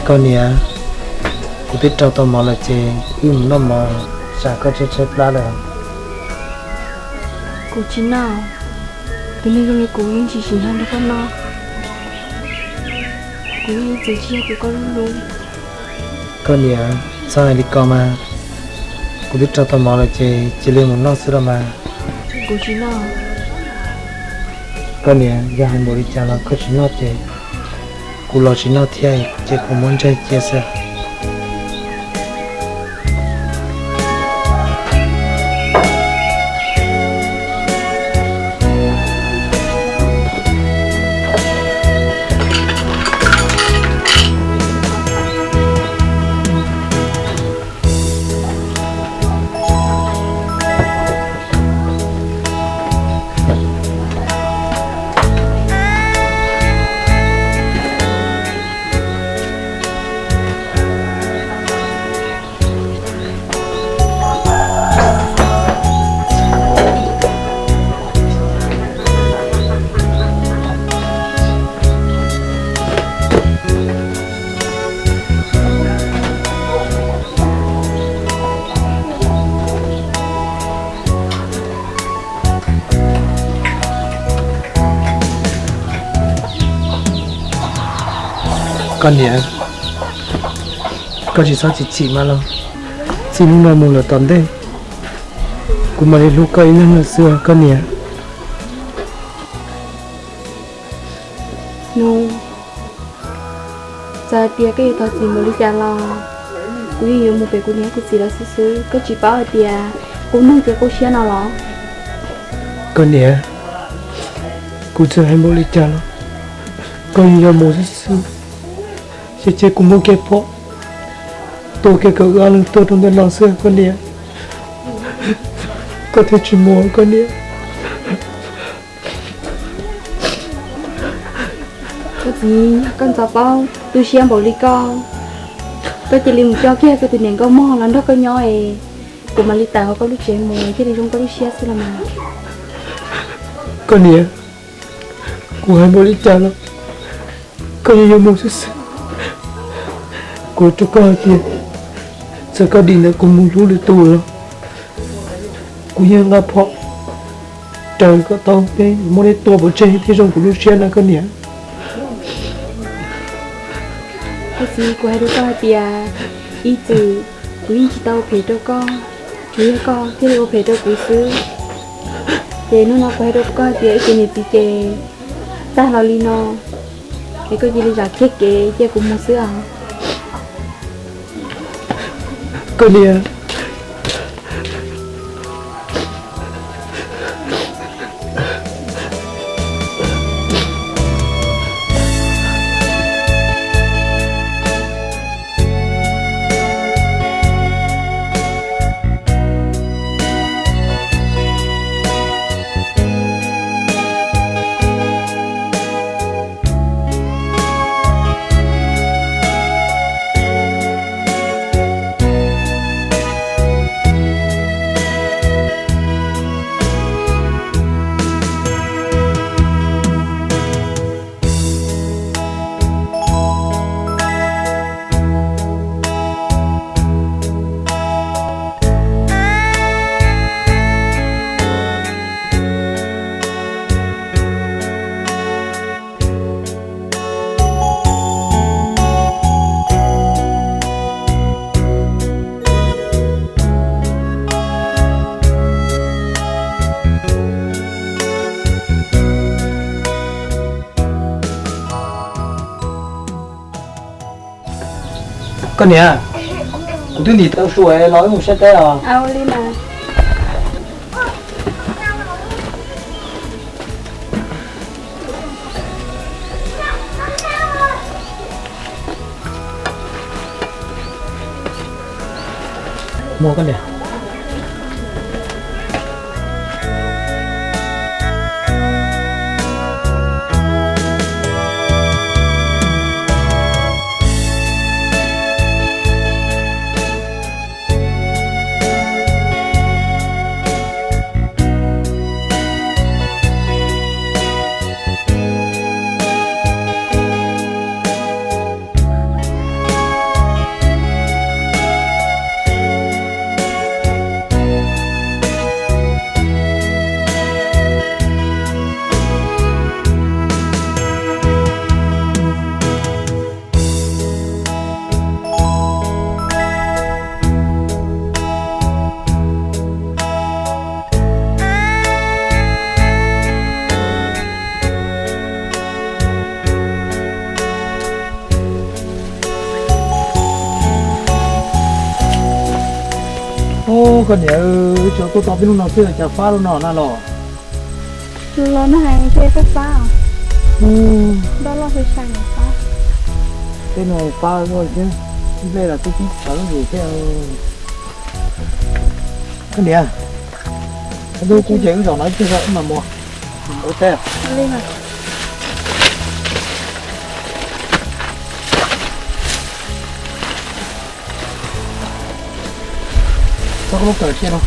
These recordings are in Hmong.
Koj niam, kuv twb rau tau mov lawm ces wb mus noj mov, tsam koj tshaib tshaib plab lawm. Kuv tsis noj, tus neeg zoo li kuv yeej tsis sim nrog koj noj. Kuv yeej ib txwm tsis yog tus koj hlub. Koj niam, txhob hais li ko mas, kuv twb rau tau mov lawm ces cia li mus noj xwb los mas. Kuv tsis noj. Koj niam, yog hais npaum li cas los koj tsis noj ces kuv los tsis noj thiab ces kuv muab ntseg cia xwb. Koj niam, koj tsis txhob chim chim mas los, txij hnub no mus lawm tom ntej, kuv mam li hlub koj ib leeg lawm xwb koj niam. Nus, txawm hais tias koj yuav thov txim npaum li cas los kuv yeej yuav mus pem kuv niam kuv txiv lawv xwb xwb. Koj tsis paub hais tias kuv neeg ces kuv siab no los? Koj niam, kuv txawm hais npaum li cas los koj yeej yuav mus xwb xwb. Ces cia kuv muab kiag phom tua kiag kom wb ob leeg tuag rau ntawm no xwb koj niam. Koj thiaj tsis mus koj niam. Koj txiv, koj ntxov paub tu siab npaum li koj, koj cia li mus coj kiag koj tus niam nkauj mog los nrog koj nyob es kuv mam li tawm hauv koj lub tsev mus thiaj li zoo koj lub siab xwb los mas. Koj niam, kuv hais npaum li cas los koj yeej yuav mus xwb xwb. Kuv rau koj hais tias txawm koj dim ntawm kuv mus hlub lwm tus los kuv yeej nqa phom raws kom tau peb muab neb tua pov tseg thiaj zoo kuv lub siab na koj niam. Koj txiv, kuv hais rau koj hais tias ib txwm kuv yeej tsis tau ua phem rau koj, tsuas yog koj thiaj li ua phem rau kuv xwb. Ces hnub no kuv hais rau koj hais tias ib txwm niam txiv ces tag los li no, es koj cia li zam txoj kev cia kuv mus xwb os. Koj niam. Koj niam, kuv twb ntim tau su los wb mus saib teb os. Muaj koj niam. Koj niam, tsuas tuaj tau peb hnub no xwb cas fab lub no na los? Los no hais thiaj tuaj fab os. Nroj loj xwb sai mus fab. Tej no fab luaj thiab, nplej los twb pib txawv zus thiab. Koj niam, koj tub kuv ces wb zaum no ib pliag wb mam mus ua teb. Txog koj lub kawm sia no.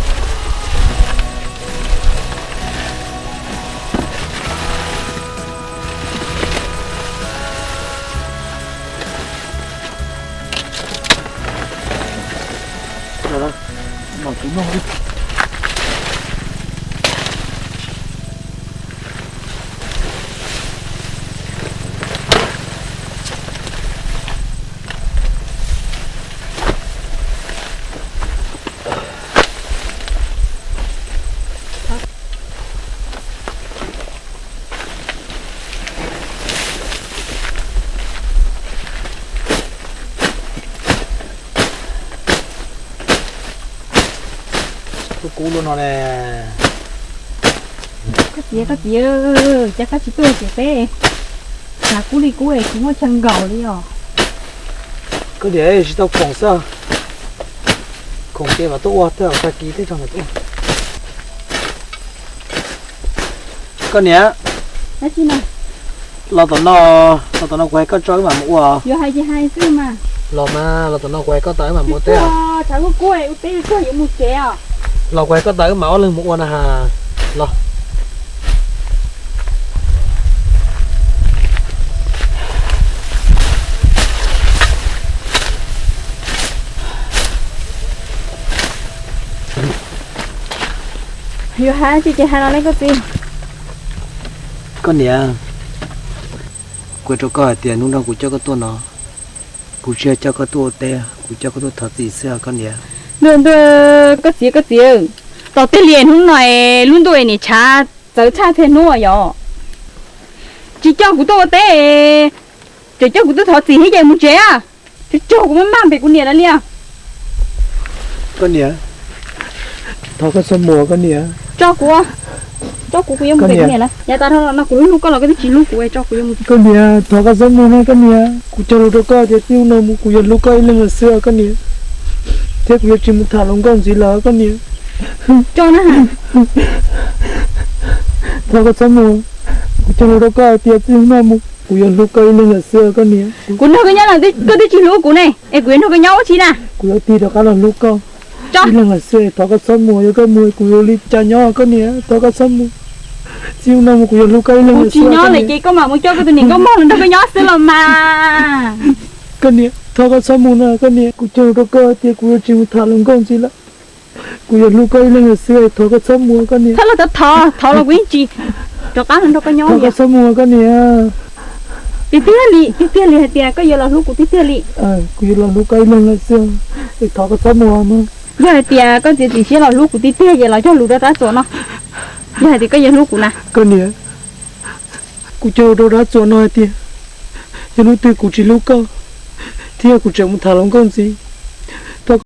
Kub kub lub no ne. Koj txiv, koj txiv, cas koj tsis tuaj ces peb xav kub li kub es tsis muaj chaw nkaum li os. Koj niam, tsis tau khoom xwb. Khoom ces mam tuaj ua, tej zaum tag kis tej zaum mam tuaj ua. Koj niam, los tom no, los tom no kuv hais koj tso wb mam mus ua. Yuav hais ces hais xwb mas. Los mas, los tom no kuv hais koj tas wb mam mus ua teb. Tshav kub kub ua teb tuag yuav mus tsev os. Los kuv hais koj tas wb mam ob leeg mus ua na has. Los. Yuav hais tsis ces hais los ne koj txiv. Koj niam, kuv rau koj hais tias hnub no kuv coj koj tuaj no, kuv tsis yog coj koj tuaj ua teb, kuv coj koj tuaj thov txim xwb os koj niam. Ntuj ntuj, koj txiv koj txiv, tos tej li hnub no lub ntuj es nim tshav txawv tshaj thiaj hnub yom. Tsis coj kuv tuaj ua teb, tseem coj kuv tuaj thov txim thiab ces mus tsev. Tsuag tsuag kuv maj maj pem kuv niam lawv li. Koj niam, thov koj txhob mus koj niam. Tso kuv, tso kuv, kuv yuav mus pem kuv niam lawv. Yav tas no kuv hlub hlub koj los koj twb tsis hlub kuv, tso kuv yuav mus. Koj niam, thov koj txhob mus no koj niam, kuv cog lus rau koj tias txij hnub no mus kuv yuav hlub koj ib leeg lawm xwb koj niam, thiab kuv yuav tsis mus tham hluas nkauj ntxiv lawm koj niam. Tso na. Thov koj txhob mus, kuv cog lus rau koj tias txij hnub no mus kuv yuav hlub koj ib leeg lawm xwb koj niam. Kuv nrog koj nyob los koj twb tsis hlub kuv ne, es kuv yuav nrog koj nyob ua tsi na? Kuv yuav tig rov qab los hlub koj ib leeg lawm xwb, thov koj txhob mus, yog koj mus kuv yuav ua li cas nyob koj niam, thov koj txhob mus. Txij hnub no mus kuv yuav hlub koj ib leeg lawm xwb koj niam. Kuv tsis nyob lawm ces koj mam mus coj koj tus niam nkauj mog los nrog koj nyob xwb los mas. Koj niam, thov koj txhob mus na koj niam, kuv cog lus rau koj tias kuv yuav tsis mus tham hluas nkauj ntxiv lawm. Kuv yuav hlub koj ib leeg lawm xwb, thov koj txhob mus koj niam. Thov los thov, thov los kuv yeej tsis rov qab los nrog koj nyob. Thov koj txhob mus koj niam. Tiag tiag li, tiag tiag li hais tias koj yuav los hlub kuv tiag tiag li. Kuv yuav los hlub koj ib leeg lawm xwb, thov koj txhob mus mog. Yog hais tias koj txiav txim siab los hlub kuv tiag tiag ces los cog lus rau rab txuas no. Yog hais tias koj yuav hlub kuv na. Koj niam, kuv cog lus rau rab txuas no hais tias yog hnub twg kuv tsis hlub koj, thiab kuv tseem mus tham hluas nkauj ntxiv, thov